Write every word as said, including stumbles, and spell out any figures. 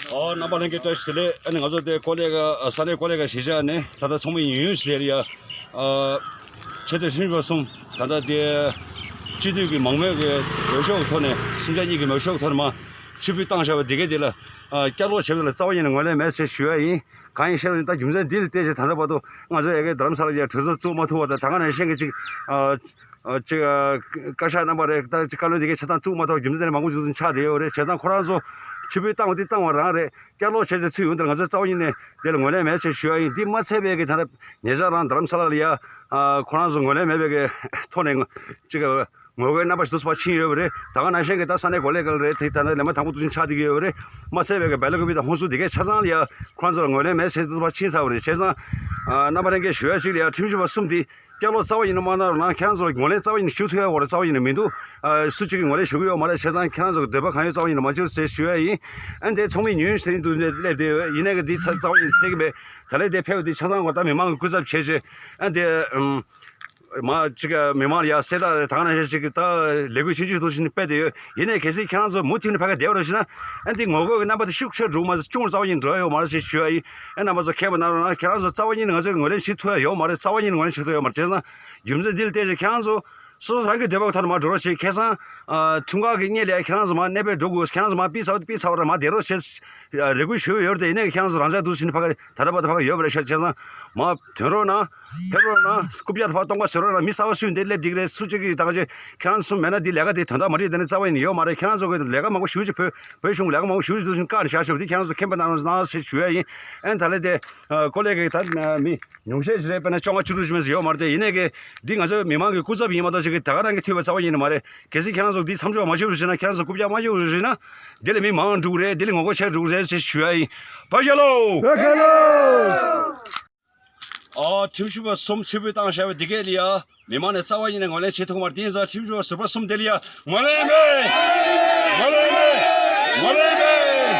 ཨོ། རྣམ་པ་ལྷན་རྒྱས་བཀྲ་ཤིས་བདེ་ལེགས། ཨ་ནི་ང་ཚོ་དེ་ཀོ་ལེ་ག་ས་གནས་ཀོ་ལེ་ག་གཞིས་ཆགས་ནས་ད་ལྟ་ཚོགས་མི་ཉུང་ཉུང་ཞིག་རེད་ཡ། ཨ། ཆེས་མཐོའི་ཁྲིམས་ཞིབ་པ་གསུམ་ད་ལྟ་དེ་སྤྱི་འཐུས་ཀྱི་མང་མོས་ཀྱི་འོས་ཤོག་གི་ཐོག་ནས་སུམ་ཆ་གཉིས་ཀྱི་འོས་ཤོག་གི་ཐོག་ནས་མར་ཕྱིར་འབུད་བཏང་བཞག་པ་དེ་གས་དེ་ལ་ཨ། བསྐྱར་ལོག་བྱས་པ་ལ་རྩ་བ་ཉིད་ནས་ངོས་ལེན་མེད་ཟེར་ཞུ་ཡ་ཡིན། གང་ཡིན་ཞེ་ན་ད་རྒྱུ་མཚན་འདི་ལ་བལྟས་ཚེ་ད་ལྟ་བར་དུ་ང་ཚོ་ཡ་གི་རྡ་རམ་ས་ལ་ཡ་གྲོས་ཚོགས་བཙུགས་མ་ཐུབ་པ་དང་ད་ག་ནང་བཞིན་གྱི་ཅིག་ཨ། ཨ། ཅིག་ཨ། བཀའ་ཤག་རྣམ་པ་རེད། ད་ཅིག་བཀའ་བློན་དེ་གའི་ཆ་ཚང་བཙུགས་མ་ཐུབ་རྒྱུ་མཚན་དེ་ནས་མང་པོ་ཞིག་ཆགས་བསྡད་ཡོད་རེད། བྱས་ཙང་ཁོ་རང་ཚོ་ཕྱིར་འབུད་བཏང་བ་དེ་བཏང་བ་རང་རེད། བསྐྱར་ལོག་བྱས་ཚེ་ཚུར་ཡོང་དེར་ང་ཚོས་རྩ་བ་ཉིད་ནས་དེ་ལ་ངོས་ལེན་མེད་ཅེས་ཞུ་ཡ་ཡིན། འདི་མ་ཚད་པའི་གི་ད་ལྟ་ཉེ་ཆར་རང་རྡ་རམ་ས་ལ་ལ་ཡ་ཨ། ཁོ་རང་ཚོ་ངོས་ལེན་མེད་པའི་གི་ཐོག་ནས་ཅིག་ངོ་རྒོལ་རྣམ་པ་ཞིག་ཏུ་ཕར་ཕྱིན་ཡོད་པ་རེད། ད་ག་ནང་བཞིན་གི་ད་ས་གནས་གོ་ལས་འགལ་རེད། དེ་ད་ལྟ་ལས་མ་དང་པོ་དུ་ཕྱིན་ཆགས་བསྡད་ཀྱི་ཡོད་པ་རེད། མ་ཚད་པའི་གི་སྦེལ་ཀོབ་དང་ཧོན་སུར་དེ་གའི་ཆ་ཚང་ལ་ཡ་ཁོ་རང་ཚོ་ལ་ངོས་ལེན་མེད་ཅེས་ཏུ་ཕར་ཕྱིན་ཚར་བ་རེད། བྱས་ཙང་ཨ། རྣམ་པ་ལྷན་རྒྱས་ཞུ་ཡ་ཞིག་ལ་ཡ་ཁྲིམས་ཞིབ་པ་གསུམ་དེ་བསྐྱར་ལོག་རྩ་བ་ཉིད་ནས་མ་གནང་རོགས་གནང་། ཁྱེད་རང་ཚོ་ངོས་ལེན་རྩ་བ་ཉིད་ནས་ཞུ་ཐུབ་ཡ་བོ་རེད། རྩ་བ་ཉིད་ནས་མི་འདུག་ཨ། སུ་གཅིག་གིས་ངོས་ལེན་ཞུ་གི་ཡོད་མ་རེད། བྱས་ཙང་ཁྱེད་རང་ཚོ་གི་འདོད་པ་གང་ཡོད་རྩ་བ་ཉིད་ནས་མ་བྱེད་ཟེར་ཞུ་ཡ་ཡིན། ཨ་ནི་དེ་ཚོགས་མི་ཉུང་ཉུང་ཞིག་དེ་འདུག་སླེབས་བསྡད་ཡོད། ཡིན་ནའི་གི་འདི་ཚ་རྩ་བ་ཉིད་ནས་ཟེར་གི་མེད། ད་ལས་དེ་ཕེབས་དེ་ཆ་ཚང་གོ་ད་མི་མང་གི་སྐུ་ཚབ་བྱས་བྱས་ཨ་ནི་དེ་ཨམ། མ་གཅིག་མི་མང་ལ་ཡ་གསལ་བསྒྲགས་ད་ག་ནང་བཞིན་ཞིག་གི་ད་ལས་འགུལ་ཆུང་ཆུང་དུ་ཕྱིན་སྤེལ་བསྡད་ཡོད། ཡིན་ནའི་གལ་སྲིད་ཁྱེད་རང་ཚོ་མུ་མཐུད་ནས་ཕ་གི་བསྡད་པ་རེད་ཟེར་ན་ཨ་ནི་དེ་ངོ་རྒོལ་གི་རྣམ་པ་དེ་ཤུགས་ཆེར་འགྲོ་མ་ཟད་ཅུང་རྩ་བ་ཉིད་འགྲོ་ཡ་ཡོད་མ་རེད་ཟེར་ཞུ་ཡ་ཡིན། ཨ་རྣམ་པ་ཚོ་མཁྱེན་པ་གནང་རོགས་གནང་། ཁྱེད་རང་ཚོ་རྩ་བ་ཉིད་ནས་ང་ཚོས་ངོས་ལེན་བྱེད་ཐུབ་ཡ་ཡོད་མ་རེད། རྩ་བ་ཉིད་ནས་ངོས་ལེན་བྱེད་ཐུབ་ཡ་ཡོད་མ་རེད། བྱས་ཙང་རྒྱུ་མཚན་འདི་ལ་བལྟས་ཚེ་ཁྱེད་རང་ཚོ་སོ་སོ་རང་གི་འདོད་པ་ཐོག་ནས་མར་འགྲོ་རོགས་བྱེད། ཁ་སང་ཨ། འཁྲུངས་སྐར་གྱི་བརྙན་ལས་ཁྱེད་རང་ཚོ་མར་གནས་སྤོས་འགྲོ་དགོས། ཁྱེད་རང་ཚོ་མར་ཕུད་ཚར་བ་ཕུད་ཚར་བ་རེད། མར་བསྡད་རོགས་བྱེད། རེ་སྐུལ་ཞུས་ཡོད་རེད། ཡིན་ནའི་ཁྱེད་རང་ཚོ་རང་འཇགས་འདུག་ཟེར་ནས་ཕ་གི་ད་ལྟ་བར་དུ་ཕ་གི་ཡོད་པ་རེད་ཤག་བྱས་ཙང་མར་ཐོན་རོགས་གནང་། ཕེབས་རོགས་གནང་། རྐུབ་བཀྱག་ཐོག་སྟོང་པ་བཟོ་རོགས་གནང་། མི་གསར་པ་སུ་ཡིན་དེ་སླེབས་བསྡད་ཀྱི་རེད། སུ་གཅིག་གིས་ད་ག་ཅིག་ཁྱེད་རང་ཚོ་མེད་ན་འདི་ལས་ཀ་དེ་དོན་དག་མ་རེད། དེ་ནི་རྩ་བ་ཡིན་ཡོད་མ་རེད། ཁྱེད་རང་ཚོ་གི་ལས་ཀ་མང་པོ་ཞེ་པོ་ཅིག་བོད་བོད་གཞུང་གི་ལས་ཀ་མང་པོ་ཞེ་པོ་ཅིག་འདུག་ཟེར་ནས་བཀག་ནས་བཞག་ཤག་འདི་ཁྱེད་རང་ཚོ་མཁྱེན་པ་གནང་རོགས་གནང་ཟེར་ཞུ་ཡ་ཡིན། ཨ་ནི་ད་ལས་དེ་ཀོ་ལེ་གི་ད་མི་ཉུང་ཤས་ཤིག་རེད། དཔེར་ན་བཅོ་ལྔ་བཅུ་དྲུག་ཅིག་མིན་ཡོད་མ་རེད་དེ། ཡིན་ནའི་གི་འདི་ང་ཚོའི་མི་མང་གི་སྐུ་ཚབ་ཡིན་མ་གཏོགས་ཅིག་གི་ད་ག་རང་གི་འཐུས་པ་རྩ་བ་ཉིད་ནས་མ་རེད། གལ་སྲིད་ཁྱེད་རང་ཚོ་འདི་མཚམས་འཇོག་མ་བྱེད་རོགས་ཟེར་ན། ཁྱེད་རང་ཚོ་རྐུབ་བཀྱག་མ་གཡུག་རོགས་ཟེར་ན། འདི་ལ་མི་མང་འགྲོ་གི་རེད། འདི་ལ་ངོ་རྒོལ་བྱེད་འགྲོ་གི་རེད་ཟེར་ཞུ་ཡ་ཡིན། བཀྲ་ཤིས་བདེ་ལེགས། བཀྲ་ཤིས་བདེ་ལེགས། ཨ། ཁྲིམས་ཞིབ་པ་གསུམ་ཕྱིར་འབུད་བཏང་བཞག་པའི་འདི་གས་ལ་ཡ་མི་མང་ནས་རྩ་བ་ཉིད་ནས་ངོས་ལེན་བྱེད་ཐུབ་མ་རེད། དེ་ཡིན་ཙང་ཁྲིམས་ཞིབ་པ་ཟུར་པ་གསུམ་དེ་ལ་ཡ་ངོས་ལེན་མེད། ངོས་ལེན་མེད། ངོས་ལེན་མེད།